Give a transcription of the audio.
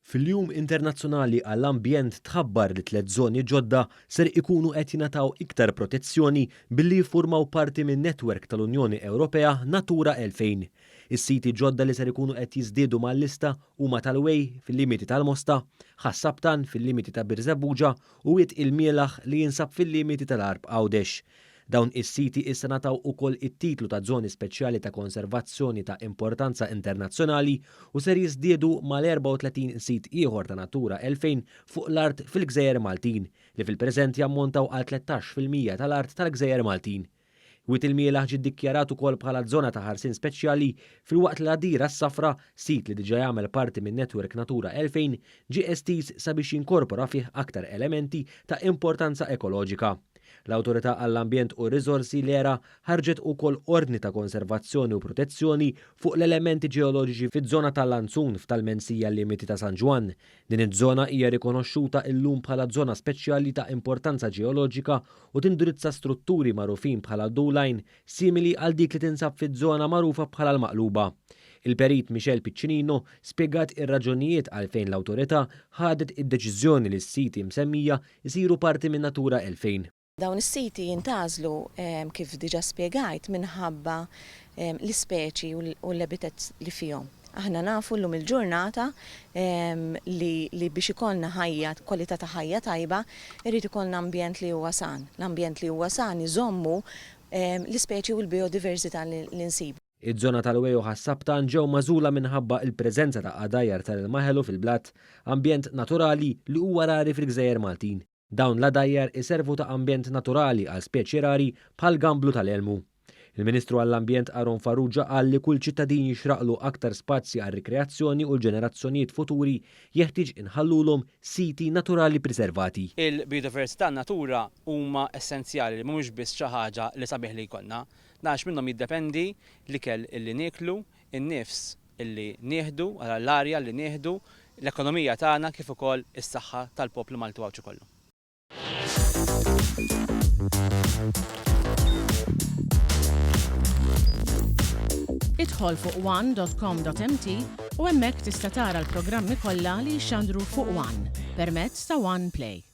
Fil-Jum Internazzjonali għall-Ambjent tħabbar li tlett żoni ġodda ser ikunu qed jingħataw iktar protezzjoni billi jiffurmaw parti min-netwerk tal-Unjoni Ewropea Natura 2000. Is-siti ġodda li ser ikunu qed jiżdiedu mal-lista huma tal-Wej fil-limiti tal-Mosta, Ħas-Sabtan fil-limiti ta' Birżebbuġa u Wied il-Mielaħ li jinsab fil-limiti tal-Għarb Għawdex. Dawn is-siti issa ngħataw ukoll it-titlu ta' żoni speċjali ta' konservazzjoni ta' importanza internazzjonali u ser jiżdiedu mal-34 sit ieħor ta' Natura 2000 fuq l-art fil-gżejjer Maltin, li fil-preżent jammontaw għal 13% tal-art tal-gżejjer Maltin. Wied il-Mielaħ ġie ddikjarat ukoll bħala żona ta' ħarsien speċjali filwaqt li l-Għadira s-Safra, sit li diġà jagħmel parti min-netwerk Natura 2000, ġie estiż sabiex jinkorpora fih aktar elementi ta' importanza ekoloġika. L-Awtorità għall-Ambjent u r-Riżorsi, l-ERA, ħarġet ukoll ordni ta' konservazzjoni u protezzjoni fuq l-elementi ġeoloġiċi fiż-żona ta' Lanzun f'tal-Mensija limiti ta' San Ġwann. Din iż-żona hija rikonoxxuta illum bħala żona speċjali ta' importanza ġeoloġika u tindirizza strutturi magħrufin bħala doline simili għal dik li tinsab fiż-żona magħrufa bħala l-Maqluba. Il-Perit Michelle Piccinino spjegat ir-raġunijiet għalfejn l-Awtorità ħadet id-deċiżjoni li s-siti msemmija jsiru parti minn Natura 2000. Dawn is-siti jintgħażlu kif diġà spjegajt minħabba l-ispeċi u l-habitats li fihom. Aħna nafu llum il-ġurnata li biex ikollna ħajja, kwalità ta' ħajja tajba, irid ikollna ambjent li huwa san. L-ambjent li huwa san iżommu l-ispeċi u l-bijodiversità li nsibu. Iż-żona tal-Wejo Ħas-Sabtan ġew magħżula minħabba l-preżenza ta' għadajjar tal-ilma ħelu fil-blat, ambjent naturali li huwa rari fil-gżejjer Maltin. Dawn l-għadajjar iservu ta' ambjent naturali għal speċi rari bħall-gamblu tal-elmu. Il-Ministru għall-Ambjent Aaron Farrugia qal li kull ċittadin jixraqlu aktar spazji għar-rikreazzjoni u l-ġenerazzjonijiet futuri jeħtieġ inħallulhom siti naturali priservati. Il-bijodiversità, n-natura huma essenzjali li mhumiex biss xi ħaġa li sabiħ li jkollna. Dan għax minnhom jiddependi l-ikel illi nieklu, in-nifs illi nieħdu, l-arja li nieħdu, l-ekonomija tagħna kif ukoll is-saħħa tal-poplu Malti u Għawdxi kollu. Idħol fuq one dot com dot mt u hemmhekk tista' tara l-programmi kollha li jixxandru fuq one permezz ta' One Play.